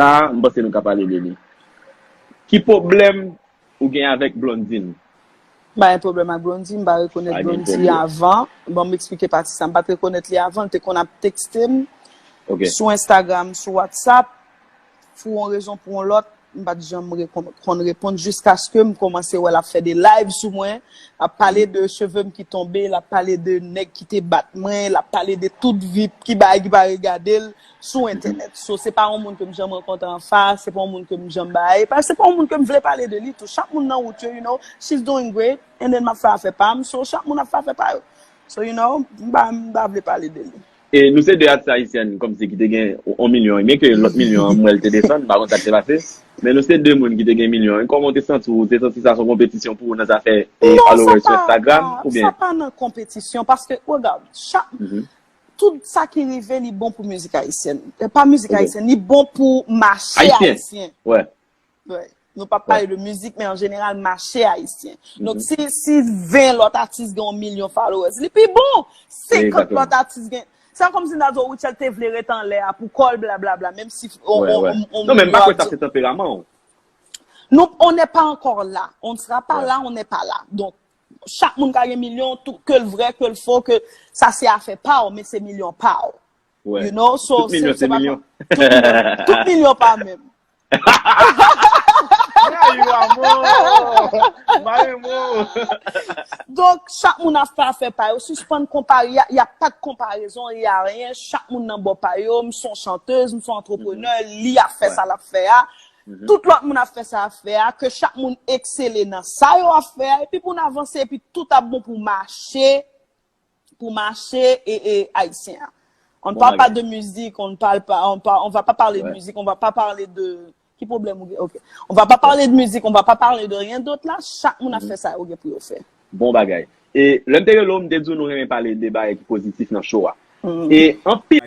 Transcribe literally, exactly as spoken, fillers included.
sa, m panse nou ka pale de li. Ki pwoblèm ou gen avèk Blondine? M pa gen pwoblèm ak Blondie, m pa rekonèt Blondie avan. Bon, m eksplike pati sa. M pa t rekonèt li avan, l te konn ap tekste m sou Instagram, sou WhatsApp, pou yon rezon, pou yon lòt, m pa t janm konn reponn jiskaske m kòmanse wè l ap fè de live sou mwen, l ap pale de cheve m ki tonbe, l ap pale de nèg ki te bat mwen, l ap pale de tout vi ki bagay ki pa regade l sou entènèt. So, se pa yon moun ke m janm rankontre anfas, se pa yon moun ke m janm bay, pa, se pa yon moun ke m vle pale de li tou. Chak moun nan wout yo, you know, she's doing great, and then m ap fè afè pa m, so chak moun ap fè afè pa yo. So, you know, m pa, m pa vle pale de li. E nou se de atis ayisyèn kòmsi ki te gen yon milyon, byen ke lòt milyon an, m wè l te desann, m pa konn sa k te pase, men nou se de moun ki te gen milyon. Kòman w te santi w? Ou te santi sa se yon konpetisyon pou ou nan zafè e followers sou Instagram, oubyen? Non, sa pa nan konpetisyon, paske, regard, chak, tout sa ki rive, li bon pou mizik ayisyèn. E pa mizik ayisyèn, li bon pou mache ayisyen. Wi. Nou p ap pale de mizik, men an jeneral, mache ayisyen. Donk, si, si ven lòt atis gen yon milyon followers, li pi bon. Senkant lòt atis gen. Se kòmsi n ta di w Rutshelle te vle ret anlè a pou kò l, blablabla, menm si on, on, on, on Non, men m pa kwè sa se tanperaman w. Nou, on n'est pas encore là. On ne sera pas là, on n'est pas là. Donk, chak moun ka gen milyon, tou, ke l vrè, ke l fo, ke sa se afè pa w, men se milyon pa w. You know, so, tout milyon se milyon. Tout milyon, tout milyon pa menm. Donk, chak moun ap fè afè pa yo. Sispann konpare, y a, y a pas de comparaison, y a rien. Chak moun nan bò pa yo. M se yon chantèz, m se yon antreprenè, li ap fè sa l ap fè a. Tout lòt moun ap fè sa ap fè a, ke chak moun eksele nan sa yo ap fè a, epi pou n avanse, epi tout ap bon pou mache, pou mache e, e ayisyen an. On ne parle pas de musique, on ne parle pas, on, par- on va pas parler de musique, on va pas parler de... Ki pwoblèm ou gen? Ok. On va pas parler de musique, on va pas parler de rien d'autre la. Chak moun ap fè sa yo gen pou yo fè. Bon bagay. E lè m te rele w, m te di w nou renmen pale de bagay ki pozitif nan show a. E anpil